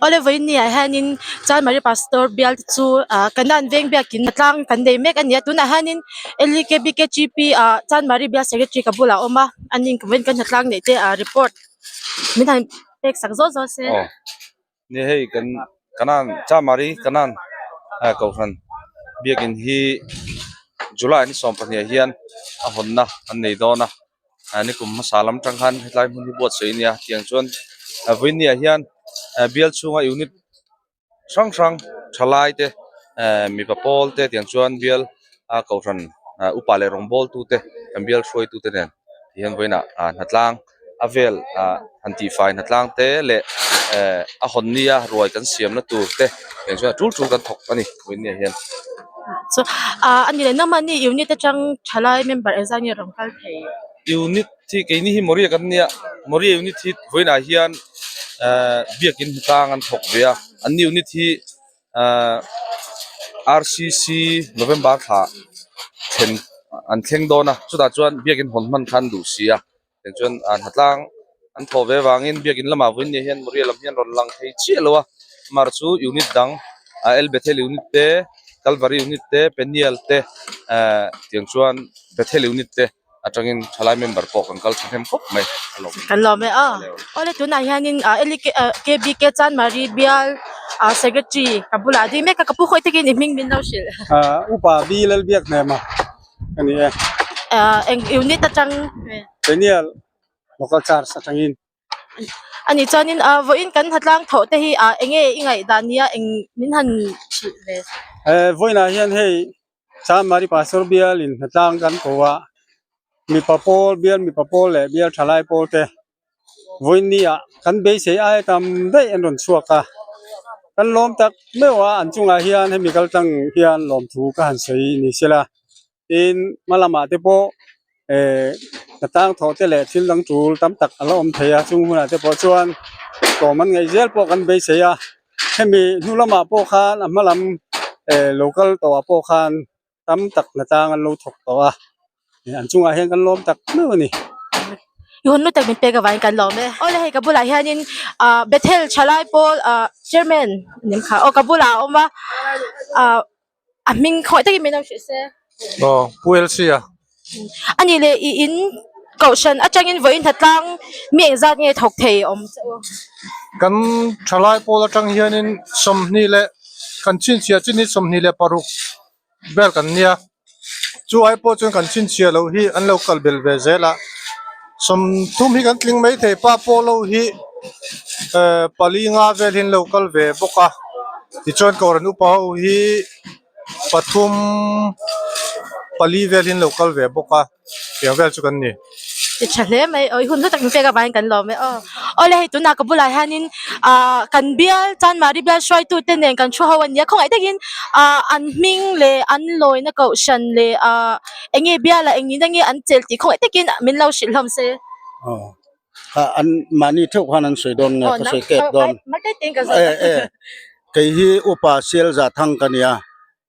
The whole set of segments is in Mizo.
Awle vawiin ni ah hianin Chanmari pastor bial te chu ah Kanan veng biakin tlang kan nei mek a ni a tunah hianin L E K B K G P ah Chanmari bial secretary ka bulah a awm a ani vawiin kan hnatlang neih te ah report min han pek sak zawt zawt se. Aw ni hei kan Kanan Chanmari Kanan ah kohhran biakin hi July ni 12 ah hian a hawnna an nei dawn a. ni kum hmasa lam tang khan hetlai hmun hi buatsaih a nia tiang chuan vawiin ah hian bial chhunga unit hrang hrang thalai te mipa pawl te tiang chuan bial a kohhran upa leh rawngbawl tu te kan bial hruai tu te nen tihian vawiin ah hnatlang a vel ah han tihfai hnatlang te leh a hawn nia ruai kan siamna tur te tiang chuan a tul tul kan thawk a ni vawiin ah hian. Chu ah a ni leh nangmahni unit atang thalai member engzah nge rawn kal thei? Unit hi keini hi Moria kan nia Moria unit hi vawiinah hian ehh biakin hnatlang an thawk ve a an unit hi ehh R C C November thla thlen an thleng dawn a chutah chuan biakin hawn hman kha an duh si a. Tichuan ah hnatlang an thawh ve avangin biakin lamah vawiin ni hian Moria lam hian rawn lang thei chiah lo a mar chu unit dang ah El Bethel unit te Calvary unit te Peniel te eh tiang chuan Bethel unit te atangin thalai member pawh kan kal thahnem khawp mai a lawm. Kan lawm e aw. Awle tunah hianin ah L K B K Chanmari bial ah secretary ka bulah a ding mek a ka pu khawi takin i hming min lo hrilh. Ah upa B Lalbiakhnema. a ni e. Ah eng unit atang Peniel local church atangin. A nih chuanin ah vawiin kan hnatlang thawh te hi ah enge i ngaih dan nia eng min han hrilh ve. Eh vawiinah hian hei Chanmari Pastor bial in hnatlang kan ko a mipa pawl bial mipa pawl leh bial thalai pawl te Vawiin ah kan beisei aia tam daih an rawn chhuak a, kan lawm tak meuh a an chungah hian hemi kal tlang hian lawmthu ka han sawi ni sela tin hma lamah te pawh eh hnatang thawh te leh thil dang tul tam tak a la awm thei a chung hunah te pawh chuan tlawm an ngaih zel pawh kan beisei a hemi hnu lamah pawh khan a hma lam eh lo kal tawhah pawh khan. tam tak hnatlang an lo thawk tawh a an chungah hian kan lawm tak meuh a ni. I hun lutak min pek avangin kan lawm e. Awle hei ka bulah hianin ah Bethel thalai pawl ah chairman nim kha aw ka bulah a awm a ah a hming khawngaih takin min lo hrilh se. Aw Pu LC a. A nih leh i in kohhran atangin vawiin hnatlang mi engzat nge thawk thei awm che u? Kan thalai pawl atang hianin 20 leh kan chhinchhiah chin hi 26 vel kan nia. Chu ai pawh chuan kan chhinchhiah loh hi an lo kal bel ve zel a. 30 hi kan tling mai thei pa pawh lo hi eh pali nga vel hi an lo kal ve bawk a. Tichuan Kohhran upa ho hi. pathum pali vel hi an lo kal ve bawk a tiang vel chu kan ni. Ti tha hle mai aw i hun hlu tak min pek avangin kan lawm e aw. Awle hei tunah ka bulah hianin ah kan bial Chanmari bial hruaitu te nen kan thu ho a nia khawngaih takin ah an hming leh an lawina kohhran leh ah eng nge bialah eng nihna nge an chelh tih khawngaih takin min lo hrilh hlawm se. Aw kha an mahni theuh khan an sawi dawn nge ka sawi kep dawn e e kei hi upa Sialza Thang ka ni a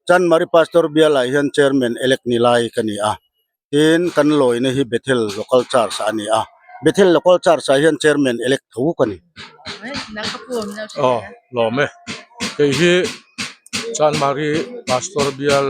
Chanmari Pastor bialah hian Chairman elect ni lai ka ni a tin kan lawina hi Bethel Local Church a ni a Bethel Local Church ah hian Chairman elect tho ka ni. Aw lawm e kei hi Chanmari Pastor bial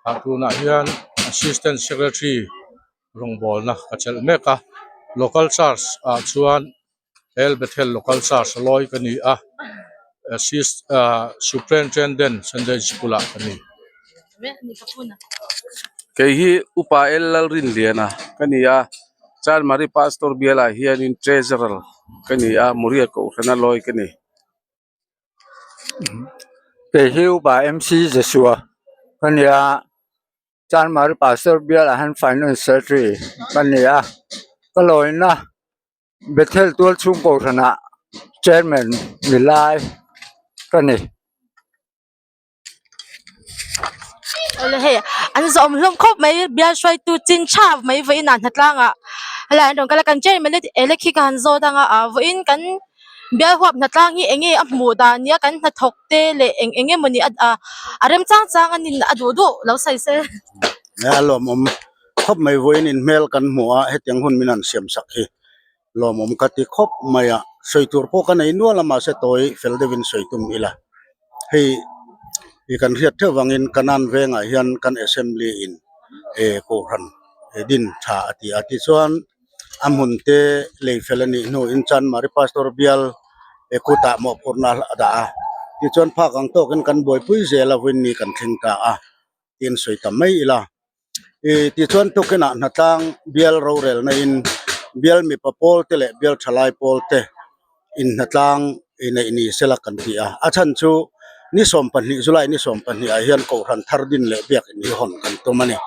ah tunah hian Assistant Secretary rawngbawlna ka chelh mek a local church ah chuan El Bethel local church a lawi ka ni a assist ah superintendent Sunday school ah ka ni. Kei hi Upa El Lalrinliana ka ni a Chanmari Pastor bialah hianin treasurer ka ni a Moria Kohhrana lawi ka ni. Kei hi Upa M_C Joshua ka ni a. Chanmari Pastor bialah hian Finance Secretary ka ni a, ka lawina Bethel tual chhung kohhranah Chairman ni lai ka ni. Awle hei an zawm hlawm khawp mai bial hruaitu chin tha mai vawiin ah hnatlangah helai an rawn kal a kan chairman elek hi ka han zawt ang a ah vawiin kan Bial huap hnatlang hi enge a hmuh dan nia kan hnathawk te leh eng eng emawni a a a remchang chang a nin a duh duh lo sawi se. A lawmawm khawp mai vawiin in hmel kan hmu a hetiang hun min han siam sak hi. Lawmawm ka ti khawp mai a, sawi tur pawh ka nei nual a mahse tawi fel deuhin sawi tum ila. Hei i kan hriat theuh vangin Kanan vengah hian kan assembly in eh kohhran din tha a ti a tichuan a hmun te lei fel a nih hnuin Chanmari Pastor bial eh kutah mawhphurhna a dah a tichuan phak ang tawkin kan buaipui zel a vawiin ni kan thleng ta a tiin sawi ta mai ila. Ih tichuan tukinah hnatlang bial rorelna in bial mipa pawl te leh bial thalai pawl te inhnatlang inneih ni sela kan ti a a chhan chu ni 12 July ni 12 ah hian kohhran thar din leh biakin hi hawn kan tum a ni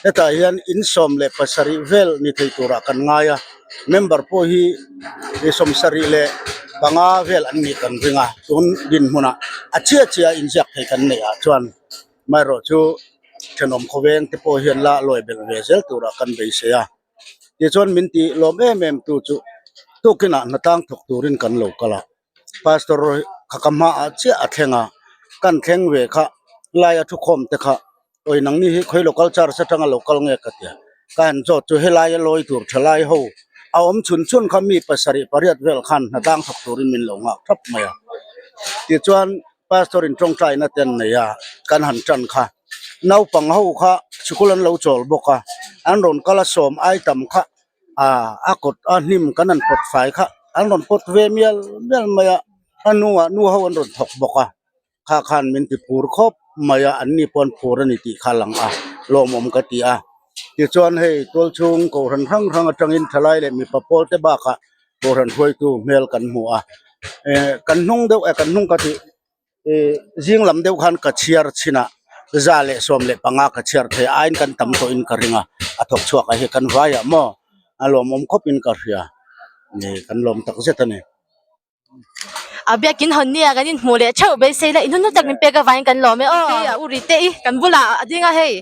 hetah hian in 17 vel ni thei turah kan ngai a member pawh hi 75 vel an nih kan ring a tun dinhmunah a chiah chiah a inziak thei kan neih ah chuan. Amaherawh chu thenawm khawveng te pawh hian la lawi belh ve zel turah kan beisei a, tichuan min tih lawm em em tu chu tukinah hnatlang thawk turin kan lo kal a, pastor kha ka hmaah chiah a thleng a, kan thleng ve kha laia thukhawm te kha awi nangni hi khawi local church atanga lo kal nge ka tia, ka han zawt chu helaia lawi tur thalai ho a awm chhun chhun kha mi pasarih pariat vel khan hnatlang thawk turin min lo nghak thap mai a, tichuan. Pastor in tawngtaina te an nei a, kan han tan kha. Naupang ho kha sikul an lo chawl bawk a, an rawn kal a sawm ai tam kha ah a kawt a hnim kan han pawt fai kha an rawn pawt ve mial mial mai a, a hnungah nu ho an rawn thawk bawk a, kha khan min ti phur khawp mai a, an ni pawh an phur a ni tih kha a lang a, lawmawm ka ti a. Tichuan hei tualchhung kohhran hrang hrang atangin thalai leh mipa pawl te bakah Kohhran hruaitu hmel kan hmu a eh kan hnung deuh eh kan hnung ka tih eh zing lam deuh khan ka chhiar chhin a 115 ka chhiar thei a aiin kan tam tawh in ka ring a a thawk chhuak ah hi kan vai ah maw a lawmawm khawp in ka hria eh kan lawm tak zet a ni. A biakin hawn nia kan inhmuh leh theuh beisei la inhun tak min pek avangin kan lawm e aw. Hei a u ri te i kan bulah a ding a hei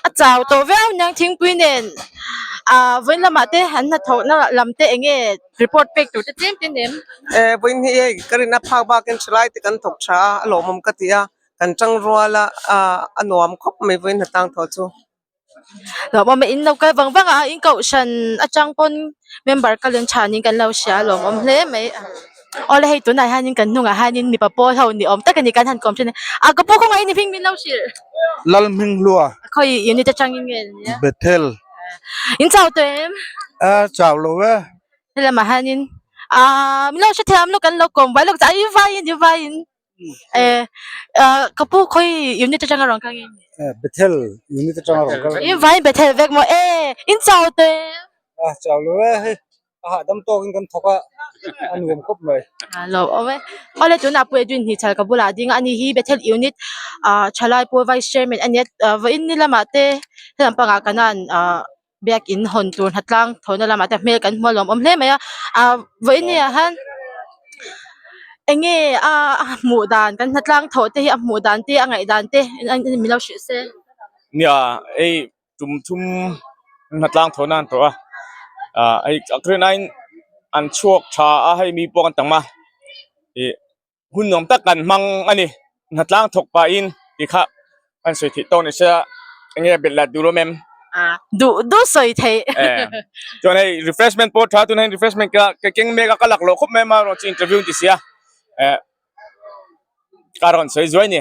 a chau tawh viau aniang thingpui nen ah vawiin lamah te an hnathawh na lam te eng nge report pek tur te tlem te nem. Eh vawiin hi hei ka rin a phak bakin thalai te kan thawk tha a a lawmawm ka ti a kan tang rual a ah a nuam khawp mai vawiin hnatang thaw chu. Lawmawm e in lo kal vang vang a in kohhran atang pawn member ka len thanin kan lo hria a lawmawm hle mai awle hei tunah hianin kan hnungah hianin mipa pawl ho ni awm tak a ni kan han kawm thin a a ka pu khawngaih in hming min lo hrilh. Lalhminghlua. Khawi unit atangin nge nia? Bethel. In chau tawh em? A chau lo e. Helamah hianin ah min lo hrethiam lawk kan lo kawm vai lawk i vaiin i vaiin. Eh, ka pu khawi unit atanga rawn kal nge ni? Eh, Bethel unit atanga rawn kal. In vain Bethel vek maw? Eh, in chau te. Ah, chau lo e, hei a hahdam tawkin kan thawk a, a nuam khawp mai. A lo awm e. Awle tunah pu Edwin Hnichal ka bulah a ding a, ani hi Bethel unit ah thalai pu vice chairman a nia, vawiin ni lamah te helam pangah kanan ah biakin hawn tur hnatlang thawhna lamah te hmel kan hmu a lawmawm hle mai a ah vawiin ni ah hian eng nge a hmuh dan kan hnatlang thawh te hi a hmuh dan te a ngaih dan te min lo hrilh se. Nia hei tum thum hnatlang thawhna an tawh a ah hei a rinaiin an chhuak tha a hei mi pawh an tam a ih hun nuam tak kan hmang a ni hnatlang thawk pahin tih kha an sawi theih tawk ni se a enge belh lah duh lawm em duh duh sawi theih chuan hei refreshment pawh tha tuna hian refreshment ka ka keng mek a ka lak loh khawp mai a rawn chu interview an ti sia eh ka rawn sawi zuai ni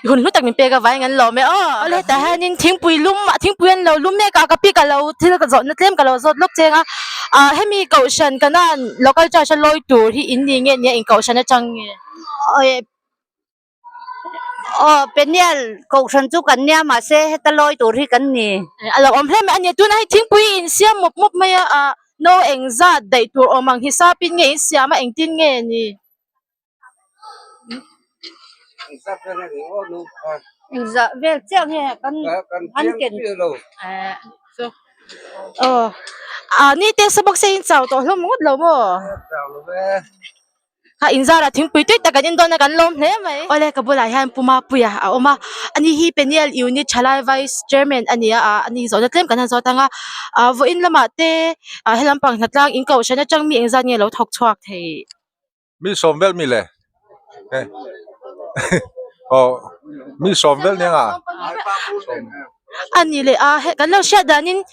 hun hlu tak min pek avangin an lawm e aw awle hetah hianin thingpui lum thingpui an lo lum mek a ka pi ka lo thil ka zawhna tlem ka lo zawt lawk cheng a ah hemi kohhran kanan local church a lawi tur hi in ni nge nia in kohhran atang nge. Aw Peniel kohhran chu kan nia mahse heta lawi tur hi kan ni. A lo awm hle mai a nia tunah hi thingpui in siam mawp mawp mai a ah no engzat daih tur awm ang hisap in nge in siam a engtin nge ni. Engzah vel chiah nge kan an ken. Aw ah ni te sabawk se in chau tawh hlawm ngawt lo maw? Kha inzarah thingpui tui tak kan in dawn a kan lawm hle mai. Awle ka bulah hian Pu Mapuia a awm a, ani hi Peniel Unit Thalai Vice Chairman a ni a, ah ani hi zawhna tlem kan han zawt ang a, ah vawiin lamah te ah helam pang hnatlang in kohhran atang mi engzat nge lo thawk chhuak thei? Mi sawm vel mi le aw mi sawm vel nia nga. A ni leh a, he kan lo hriat danin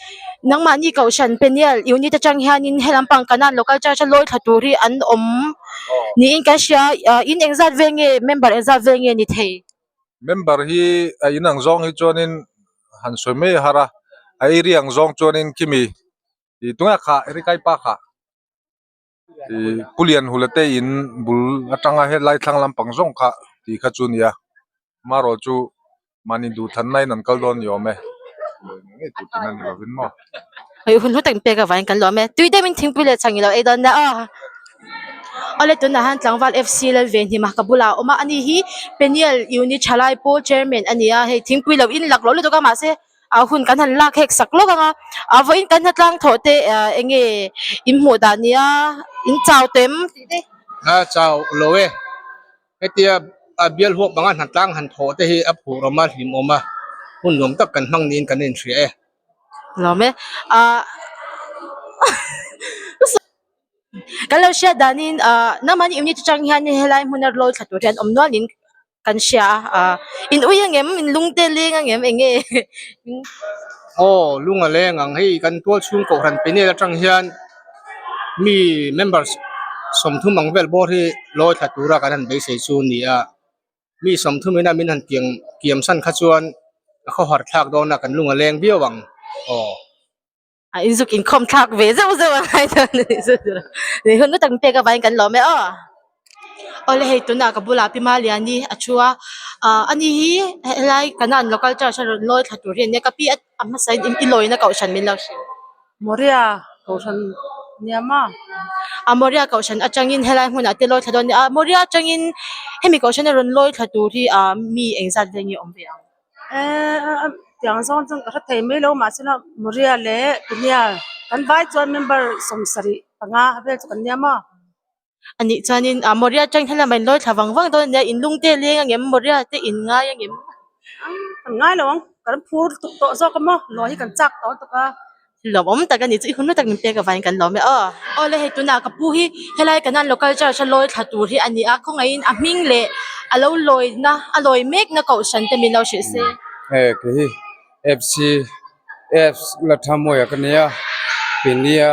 nangmahni kohhran Peniel unit atang hianin he lampang Kanan local church a lawi thla tur hi an awm niin kan hria a, in engzat vel nge member engzat vel nge ni thei? Member hi a inang zawng hi chuanin han sawi mai a har a, a area ang zawng chuanin khimi ih tunge kha Erikai pa kha ih Pu Lianhula te in bul atanga helai thlang lampang zawng kha tih kha chu a ni a marawh chu mahni duhthlanna in an kal dawn ni awm e ngei tur tihna ni lovin maw. Hei hun hlu tak pek avangin kan lawm e tui deuhin thingpui leh chhang i lo ei dawn nia aw. Awle tunah hian tlangval FC lal ve hnim a ka bulah a awm a ani hi Peniel unit thalai pawl chairman a ni a hei thingpui lo in lak loh lutuk a mahse a hun kan han lak hek sak lawk ang a a vawiin kan hnatlang thawh te ah eng nge in hmuh dan nia in chau tem tih te. A chau lo e hetia a bial huap anga hnatlang han thawh te hi a phur awm a hlim awm a hun nuam tak kan hmang niin kan inhria e. Lawm e ah kan lo hriat danin ah nangmahni unit atang hian helai hmuna lawi thla tur hian awm nualin Kan hria a, in ui angem, in lung te leng angem eng nge? Aw, lung a leng ang. Hei kan tual chhung kohhran Peniel atang hian mi members 30 ang vel bawr hi lawi thla tura kan han beisei chu a ni a. Mi 30 ina min han kiang kiam san kha chuan a khawhar thlak dawn a, kan lung a leng viau ang. Aw. A inzuk inkhawm thlak ve zeuh zeuh a ngai dawn a nih chu tiraw. Ni hun lutak pek avangin kan lawm e aw. Awle hei tunah ka bulah Pi Maliani a thu a, ah ani hi helai Kanan local church a rawn lawi thla tur hi a nia ka pi a hmasa in i lawina kohhran min lo hrilh. Moria kohhran nia maw? A Moria kohhran atangin helai hmunah te lawi thla dawn a nia, Moria atangin hemi kohhran a rawn lawi thla tur hi ah mi engzat vel nge awm ve ang? Eee tiang zawng chuan ka hre thei mai lo mahse la Moria leh Peniel kan vai chuan member 75 vel chu kan nia maw. A nih chuanin ah Moria atang hian lamah in lawi thla vang vang dawn a nia in lung te a leng angem Moria te in ngai angem. Kan ngai lo ang kan phur tuk tawh zawk a maw lawi hi kan chak tawh lutuk a. Lawmawm tak a ni chu i hun lutak min pek avangin kan lawm e aw. Aw le hei tunah ka pu hi helai kanan local church a lawi thla tur hi a ni a khawngaihin a hming leh a lo lawina a lawi mekna kohhran te min lo hrilh se. Hei ke hi FC F la tha mawi a ka nia Pinia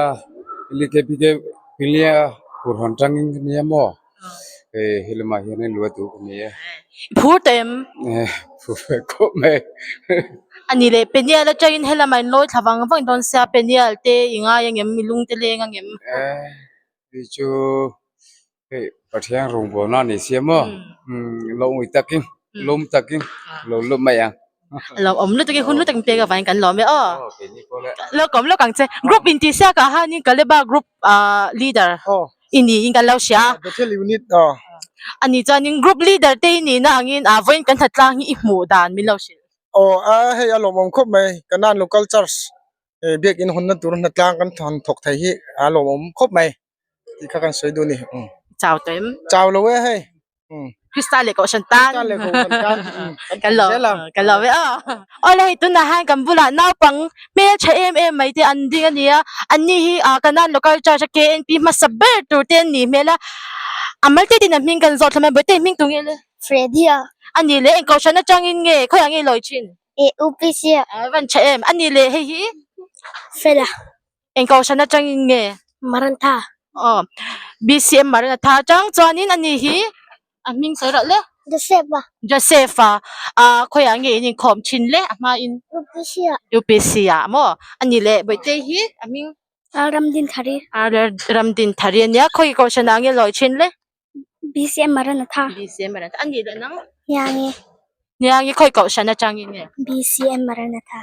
LKPK Pinia Purhawn tangin ka nia maw. Hei he lamah hian in luah duh ka ni e. I phur tawh em? Phur ve khawp mai. A ni leh Peniel atangin he lamah in lawi thla vang vang dawn sia Peniel te i ngai angem i lung te leng angem? Hei chu hei Pathian rawngbawlna a ni sia maw lo ui takin lawm takin lo lut mai ang. Lo awm lutuk i hun lutuk in pek avangin kan lawm e aw. Lo kawm lawk ang che. Group in tih siakah hianin Kaleba group ah leader i niin kan lo hria a. Bethel unit aw. A nih chuanin group leader te i nihna angin ah vawiin kan hnahtlang hi i hmuh dan min lo hrilh. Aw a hei a lawmawm khawp mai. Kanan local church biakin hawnna tur hnahtlang kan han thawk thei hi a lawmawm khawp mai. Tih kha kan sawi duh a ni. Chau tawh em? Chau lo e hei. Krista leh Kohhran tan. Krista leh Kohhran tan. Kan lo kan lo ve aw. Awle hei tunah hian kan bulah naupang hmeltha em em mai te an ding a ni a. Anni hi ah Kanan Local Church a KNP hmasa ber tur te an nih hmel a. A mal te tin a hming kan zawt thlawm a, Bawihte hming tu nge le? Freddy a. A nih leh eng Kohhran atangin nge khawiah nge i lawi thin? E UPC a. A van tha em. A nih leh hei hi? Fela. Eng kohhran atangin nge? Marantha. Aw, BCM Maranatha atang chuanin ani hi a hming sawi rawh le. Joseph a. Joseph a, ah khawiah nge in inkhawm thin le a hmain? UPC ah. UPC ah maw? Ani leh Bawihte hi a hming? Ramdinthari. Ramdinthari ania, khawi kohhran ah nge lawi thin le? BCM Maranatha. BCM Maranatha. Ani leh nang? Hniangi. Hniangi khawi kohhran atangin nge? BCM Maranatha.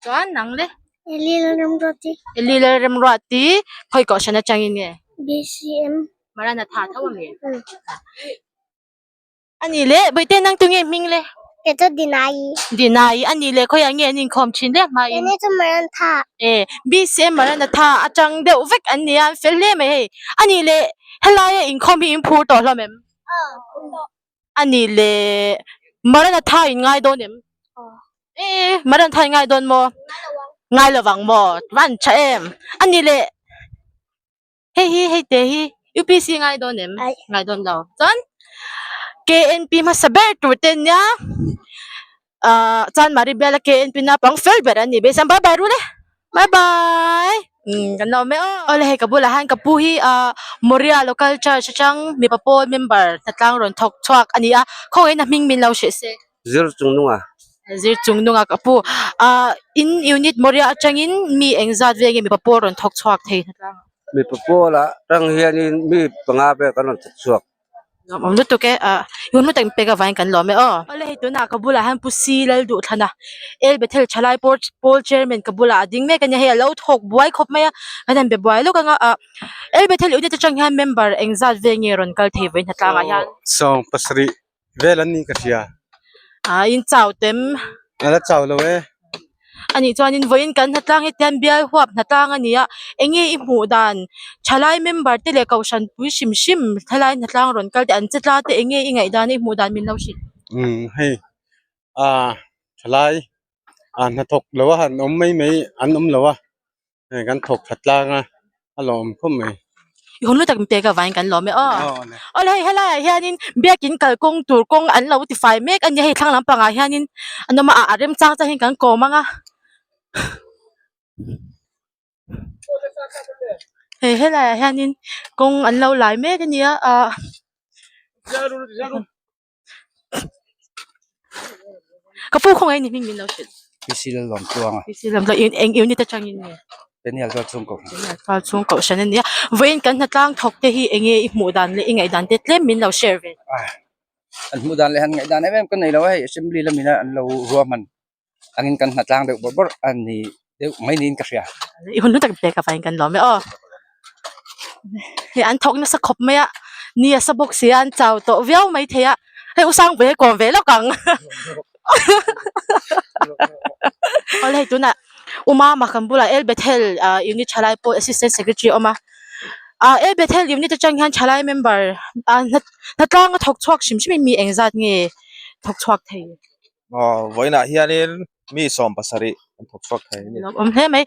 Chuan nang le? Eli Lalremruati. Eli Lalremruati khawi kohhran atangin nge? BCM. Maranatha tho a mi? Ani le, Bawihte nang tunge hming le? Kei chu Dinai. Dinai, ani le khawiah nge an inkhawm thin le hmain? Keini chu Maranatha. E, BCM Maranatha atang deuh vek an nia, an fel hle mai hei. Ani le, helaia inkhawm hi in phur tawh hlawm em? Aw, phur tawh. Ani le, Maranatha in ngai dawn em? Aw. E, Maranatha in ngai dawn maw? Ngai lo ang. Ngai lo vang maw? Van tha em? Ani le, Hei hi hei te hi UPC ngai dawn em? Ngai dawn lo. Chuan KNP hmasa ber tur te nia. Ahh Chanmari biala KNP naupang fel ber an nih beisan bye bye rul e bye bye umm kan la awm e aw awle hei ka bulah hian ka pu hi ahh Moria local church atang mipa pawl member hnatlang rawn thawk chhuak a ni a khawngaih in a hming min lo hreh se. Zir chung nunga. Zir chung nunga ka pu ahh in unit Moria atangin mi engzat vel nge mipa pawl rawn thawk chhuak thei hnatlang ah. Mipa pawl ah tang hianin mi panga vel kan rawn thawk chhuak. Lawmawm lutuk e ah i hun hlu tak pek avangin kan lawm e aw. Awle hei tunah ka bulah hian Pu Si Lalduhthlana El Bethel Thalai Pawl Pawl Chairman ka bulah a ding mek a nia hei a lo thawk buai khawp mai a kan han be buai lawk anga ah El Bethel unit atang hian member engzat vel nge rawn kal thei vawiin hnatlangah hian. Sawng pasarih vel an nih ka hria. Ah in chau tem. A la chau lo e. Anih chuanin vawiin kan hnatlang hetiang bial huap hnatlang a ni a, enge i hmuh dan thalai member te leh kohhran pui hrim hrim thalai hnatlang rawn kal te an che tla te enge i ngaih dan i hmuh dan min lo hrilh. Umm hei ah thalai ah hnathawk lo a han awm mai mai an awm lo a. hei kan thawk tha tlang a a lawm khawp mai. I hun lu tak pek avangin kan lawm e aw. Awle hei helaiah hianin biakin kalkawng tur kawng an lo tifai mek a nia hei thlang lampangah hianin an awm a a remchang chiah hian kan kawm ang a. Hei helaiah hianin kawng an lo lai mek a nia ah. Ka pu khawngaih ni hming min lo hrilh. PC Lalawm Tluanga. PC Lalawm Tluanga in eng unit atangin nge? Peniel tual chhung kohhran. Peniel tual chhung kohhran a nia. Vawiin kan hnatlang thawk te hi enge i hmuh dan leh i ngaih dan te tlem min lo share ve. An hmuh dan leh han ngaih dan em em ka nei lo a hei assembly lamin a an lo ruahman angin kan hnatlang deuh bawrh bawrh a ni deuh mai niin ka hria. I hun hlu tak pek avangin kan lawm e aw. Hei an thawk nasa khawp mai a, ni a sa bawk si a an chau tawh viau mai thei a, hei u Sangpui hi kawm ve lawk ang. Awle hei tunah U Mama kan bulah El Bethel ah unit thalai pawh assistant secretary a awm a, ah El Bethel unit atang hian thalai member ah hnatlang a thawk chhuak hrim hrim in mi engzat nge thawk chhuak thei? Aw vawiinah hianin mi 70 an thawk chhuak thei a ni. Lawmawm hle mai.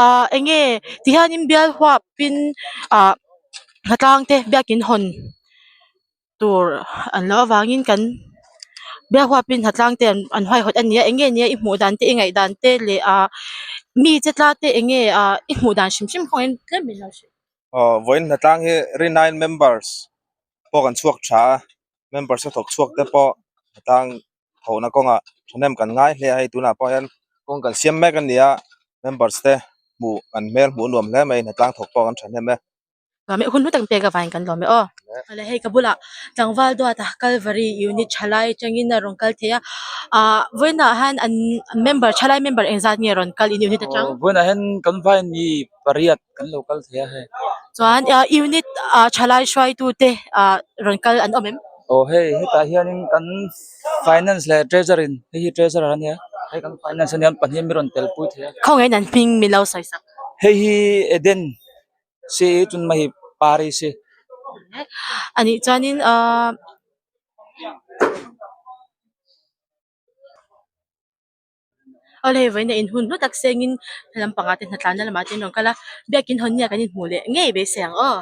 Ahh eng nge tihianin bial huapin ah hnatlang te biakin hawn tur an loh avangin kan bial huapin hnatlang te an huaihawt a ni a eng nge nia i hmuh dan te i ngaih dan te leh ah mi che tla te eng nge ah i hmuh dan hrim hrim kawngin tlem min lo hrilh. Aw vawiin hnatlang hi rinaiin members pawh kan chhuak tha a members a thawk chhuak te pawh hnatlang thawhna kawngah thahnem kan ngai hle a hei tunah pawh hian kawng kan siam mek a ni a members te hmuh an hmel hmuh a nuam hle mai hnatlang thawk pawh kan thahnem e. Lawm e hun hlu tak pek avangin kan lawm e aw. Awle hei ka bulah tlangval duata Calvary unit thalai atangin a rawn kal thei a ah vawiinah hian an member thalai member engzat nge rawn kal in unit atang? Vawiinah hian kan vaiin mi pariat kan lo kal thei a hei. Chuan unit ah thalai hruaitu te ah rawn kal an awm em? Aw hei hetah hianin kan finance leh treasury in hei hi treasurer a nia hei kan finance a nia pahnih mi rawn tel pui thei a. Khawngaih in an hming min lo sawi sak. Hei hi Eden si chun mai hi Paris si. Anih chuanin ah. Awle hei vawiin a inhun hlu tak sengin helam pangah te hnatlanna lamah te an rawn kal a biakin hawn nia kan inhmuh leh ngei beisei ang aw.